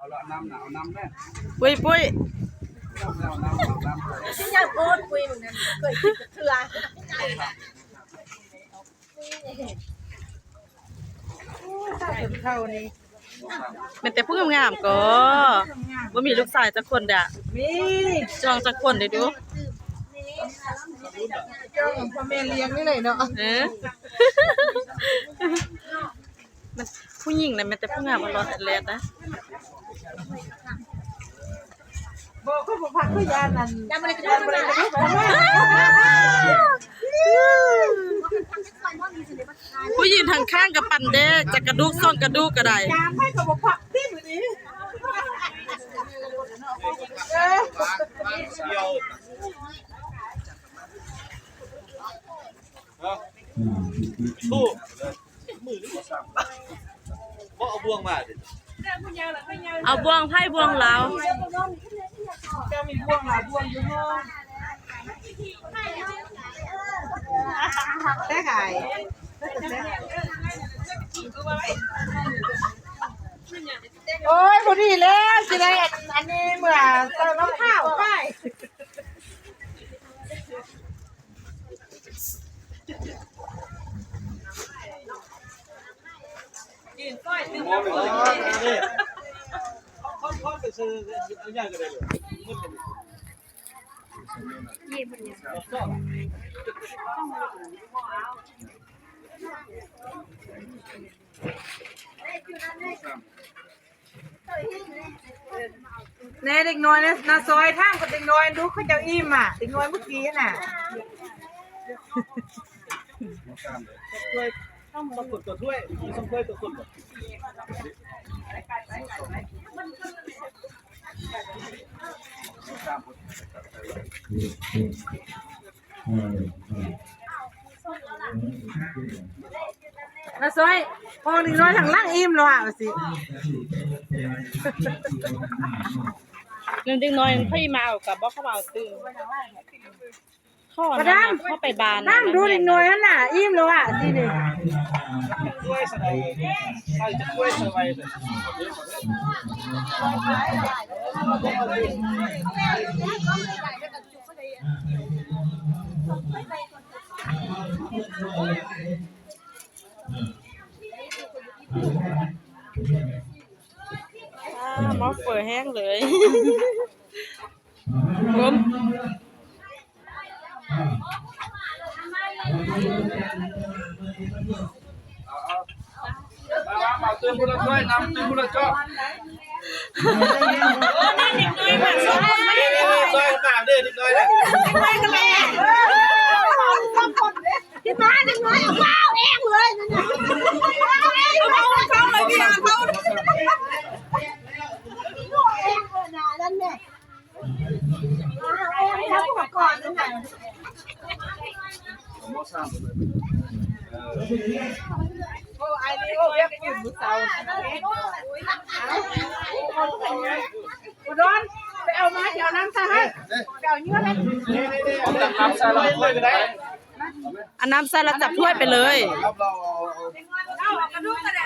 ເອົານ້ຳນະ ເອົານ້ຳແດ່ ປຸ້ຍ ປຸ້ຍ ນ້ຳ ນ້ຳ ນ້ຳ ຊິຢ່າໂພດປຸ້ຍ ມື້ນັ້ນເຄີຍກິນຈັກເທື່ອ ໂອ້ຍ ສາວເພິ່ນເຂົ້ານີ້ ແມ່ນແຕ່ຜູ້ງາມໆກໍ ບໍ່ມີລູກຊາຍຈັກຄົນດະ ມີ ຈ້ອງຈັກຄົນເດ້ດູ ຈ້ອງພໍ່ແມ່ລ້ຽງນີ້ແຫຼະເນາະ ເອີ ມັນ ຜູ້ຍິງນະແມ່ນແຕ່ຜູ້ງາມຫຼໍ່ແຫຼດນະ ບໍ່ ຂ້ອຍບໍ່ພັກ ຂ້ອຍຢ້ານອັນ ຢ້ານບໍ່ໄດ້ກະດູກ ຜູ້ຍິງທາງຂ້າງກະປັ່ນແດ່ ຈັກກະດູກສອງກະດູກກະໄດ້ ຢາມໃຜກະບໍ່ພັກຕິມື້ນີ້ ເອີ ໂອ້ ມືນີ້ບໍ່ຊ້ຳ ບໍ່ເອົາບ່ວງມາຕິ ເອົາບ່ວງໃຜ ບ່ວງລາວ ເຈົ້າມີບ່ວງຫຼາຍບ່ວງຢູ່ເນາະ ແຕ່ກາຍ ໂອ້ຍ ພໍດີແລ້ວ ຊິໄດ້ອັນ ອັນນີ້ເມື່ອເຈົ້ານ້ອງຂ້າວໄປ. ແນ່ ເດັກນ້ອຍນະ ນາຊອຍ ຖາມກັບເດັກນ້ອຍດູ ເຂົາເຈົ້າອີ່ມອະ ເດັກນ້ອຍມື້ກີ້ຫັ້ນນະ. ນາຊອຍ ຂອງເດັກນ້ອຍທາງຫຼັງອີ່ມແລ້ວວ່າຊິ ເລື່ອງເດັກນ້ອຍ ໃຜມາເອົາກະບອກເຂົາມາເອົາຕື່ມ ເຂົາ ອັນນັ້ນນະ ເຂົາໄປບ້ານ ນຳດູເດັກນ້ອຍຫັ້ນນະ ອີ່ມແລ້ວວ່າຊິນີ້. ອ່າ ໝໍ້ເຝີແຫ້ງເລີຍ ລົມ. ເອົາ ເອົາ ເອົາ ຕື່ມຜູ້ລະຖ້ວຍ ນຳຕື່ມຜູ້ລະຈອກ ເອີ ເດັກນ້ອຍມາ ຊ່ອຍກັນເດີ ເດັກນ້ອຍນະ ເດັກນ້ອຍກັນແຫຼະ ທີ່ມາເດັກນ້ອຍ ເອົາເອງເລີຍນັ້ນນະ ເອົາເອງ ເອົາເອງ ເອົາເອງ ເອົາເອງ ນັ້ນແຫຼະ. ເອົານ້ຳໃສ່ ເອົານ້ຳໃສ່ແລ້ວຈັບຖ້ວຍໄປເລີຍ. ເອົາກະດູກກະໄດ້